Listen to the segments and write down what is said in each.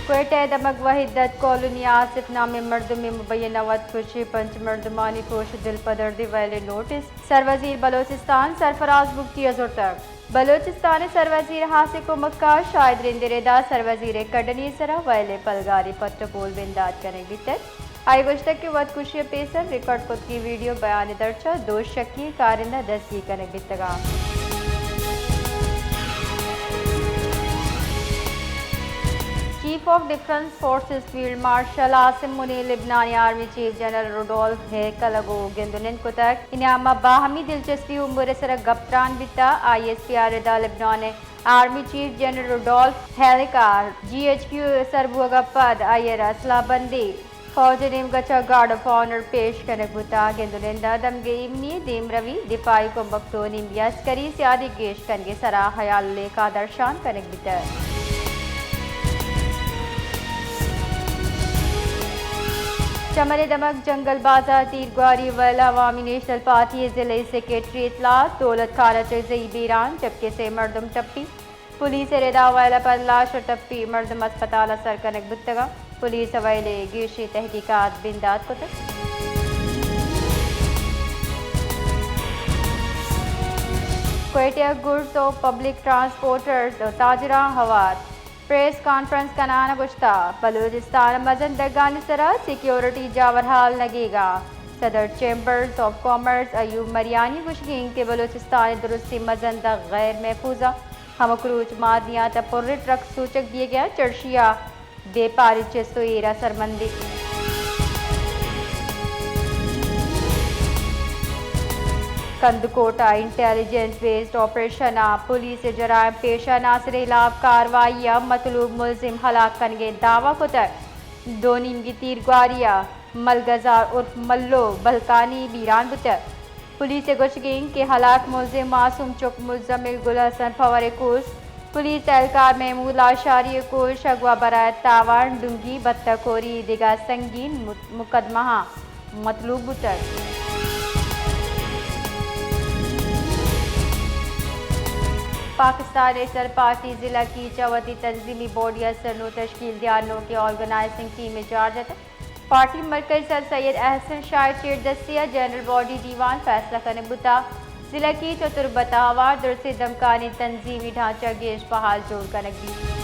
کوئٹہ ءِ دمگ وحدت کالونی ءَ آصف نامیں مردمے مبینہ وت کشی، پنچ مردمانی پروش دلپدردی ویل ءِ نوٹس۔ سروزیر بلوچستان سرفراز بگٹی ءَ زرتگ۔ بلوچستان ءِ سروزیر ہاسیں کمک ءَ شاہد رند ءِ ردا سروزیر ءِ کڈنی ءِ سرا ویل ءِ پلگاری پٹ ءُ پول بندات کنگ بیتگ۔ آئی ءَ گوشتگ کہ وت کشی ءِ پیسر ریکارڈ کتگیں ویڈیو بیان ءِ درچ ءَ دو شکی کارندہ دستگیر کنگ بیتگ انت۔ Chief of defence forces field marshal Asim Munir لبنانی army chief general Rodolphe Haykal ءَ گوں گند ءُ نند کتگ۔ اے نیام ءَ باہمی دلچسپی امور ءِ سرا گپ تران بیتا۔ آئی ایس پی ءِ ردا لبنان ءِ army chief general Rodolphe Haykal ءَ جی ایچ کیو ءِ سر بوگ ءَ پد آئی ءَ را سلاہ بندی فوج ءِ نیمگ ءَ چہ گارڈ آف آنر پیش کنگ بوتگ۔ گند ءُ نند ءَ دمگی ایمنی، دیمروی، دفاعی کمک، دو نیمگی عسکری سیادی گیش کنگ ءِ سرا ہیال ءُ لیکہ درشان کنگ بیتگ۔ چمن ءِ دمگ جنگل بازار تیرگواری ویل ءَ عوامی نیشنل پارٹی ءِ ضلعی سیکرٹری اطلاعات دولت خان ءَ چہ زئی بیران، جبکہ سے مردم ٹپی۔ پولیس ءِ ردا ویل ءَ پد لاش ءُ ٹپی مردم ہسپتال ءَ سر کنگ بوتگ انت۔ پولیس ءَ ویل ءِ گیشیں تحقیقات بندات کتگ۔ کوئٹہ ءَ گڈز ءُ پبلک ٹرانسپورٹرز ءُ تاجراں ہوار پریس کانفرنس کنان ءَ گوشتگ، بلوچستان ءِ مزن دگانی سرا سیکیورٹی جاور حال نگیگ ءَ۔ صدر چیمبرز آف کامرس ایوب مریانی گوشگ انت کہ بلوچستان ءِ درستیں مزن دگ غیر محفوظ انت۔ ہمک روچ معدنیات ءِ پریں ٹرک سوچگ دیگ ءَ انت، چرشی ءَ بیپاری چست ءُ ایر ءَ سرمندی۔ کندکوٹ ءَ انٹیلیجنس بیسڈ آپریشن ءَ پولیس ءِ جرائم پیشہ عناصر ءِ ہلاپ کاروائی ءَ مطلوب ملزم ہلاک کنگ ءِ دعوی کتگ۔ دو نیمگی تیرگواری ءَ ملگزار عرف ملو بلکانی بیران بوتگ۔ پولیس ءِ گوشگ انت کہ ہلاک ملزم معصوم چک مزمل گل حسن پور ءِ کوس۔ پولیس اہلکار محمود لاشاری ءِ کوس اغوا برائے تاوان، ڈنگی، بتہ کوری، دگہ سنگین مقدمہاں مطلوب بوتگ۔ پاکستان نیشنل پارٹی ضلع کیچ ءَ وتی تنظیمی باڈی ءَ سر نو تشکیل دیان، نوکیں آرگنائزنگ ٹیم ءِ چارج ءَ اتک۔ پارٹی مرکزی صدر سید احسن شاہ ءِ چیردستی ءَ جنرل باڈی دیوان فیصلہ کنگ بوتگ۔ ضلع کیچ ءُ تربت ءَ ہوار درستیں دمگانی تنظیمی ڈھانچہ گیش بحال جوڑ کنگ بیت۔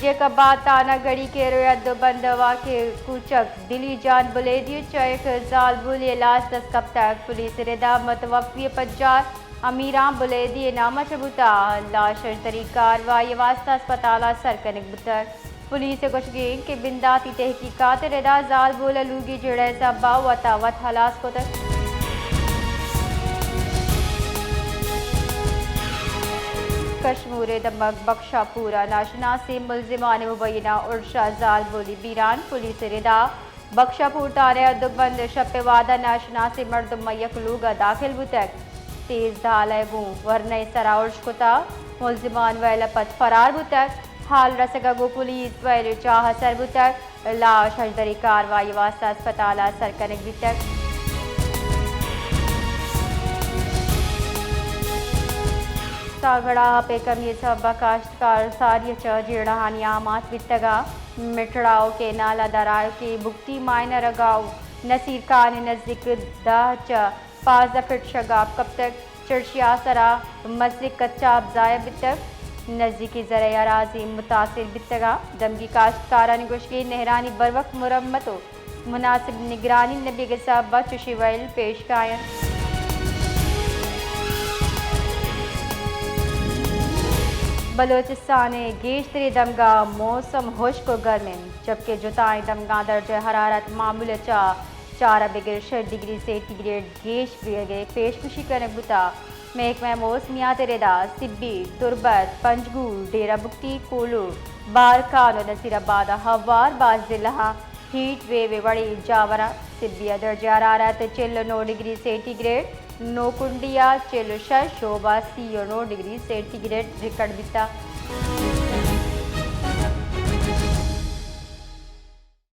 جیکب آباد تھانہ گڑی کیرو ءِ ادو بند ءَ واقع کوچک دلی جان بلیدی ءِ چہ یک زالبولے ءِ لاش دست کپتگ۔ پولیس ءِ ردا متوفی ءِ پجار امیران بلیدی ءِ نام ءَ چہ بوتگ۔ لاش ءِ شرتری کاروائی ءِ واستہ ہسپتال ءَ سر کنگ بوتگ۔ پولیس ءِ گوشگ انت کہ بنداتی تحقیقات ءِ ردا زالبول ءَ لوگی جیڑہ ءِ سبب ءَ وت ءَ وت ہلاس کتگ۔ کشمور ءِ دمگ بخشا پور ءَ ناشناسیں ملزمان ءِ مبینہ ارش ءَ زالبولی بیران۔ پولیس ءِ ردا بخشا پور تھانہ ءِ ادو بند ءَ شپ ءِ وہد ءَ ناشناسیں مردم یک لوگ ءَ داخل بوتگ۔ تیز ڈال ءَ گوں ورنا ءِ سرا ارش کتگ۔ ملزمان ویل ءَ پد فرار بوتگ۔ ہال رسگ ءَ گوں پولیس ویل ءِ چاہ ءَ سر بوتگ۔ لاش ءِ شرتری کاروائی ءِ واستہ ہسپتال ءَ سر کنگ بیتگ۔ ساگڑا ءَ پہ کمی ءِ سبب ءَ کاشتکار ساری ءَ چہ جیڑہانی آماچ بیتگ ءُ مٹڑاؤ کینال ءَ درآیوکیں بگٹی مائنر ءَ گاؤں نصیر خان ءِ نزیک دہ ءَ چہ پانزدہ فٹ شگاف کپتگ۔ چرشی ءِ آسر ءَ مزنیں کچاپ ضائع بیتگ۔ نزیکی زرعی اراضی متاثر بیتگ ءُ دمگی کاشتکارانی گوشگ انت نہرانی بروقت مرمت ءُ مناسب نگرانی نہ بیگ ءِ سبب ءَ چشیں ویل پیش کاینت۔ بلوچستان ءِ گیشتریں دمگاں موسم ہشک ءُ گرم انت، جبکہ جتائیں دمگاں درجہ حرارت معمول ءَ چہ چار ءَ بگر شش ڈگری سینٹی گریڈ گیش بیگ ءِ پیشگوشی کنگ بوتگ۔ محکمہ موسمیات ءِ ردا سبی، تربت، پنجگور، ڈیرہ بگٹی، کوہلو، بارکھان ءُ نصیر آباد ءَ ہوار باز ضلعاں ہیٹ ویو ءِ وڑیں جاور انت۔ سبی ءَ درجہ حرارت چل ءُ نو ڈگری سینٹی گریڈ، نوکنڈی ءَ چل ءُ شش، شوب ءَ سی ءُ نو ڈگری سینٹی گریڈ ریکارڈ بیتگ۔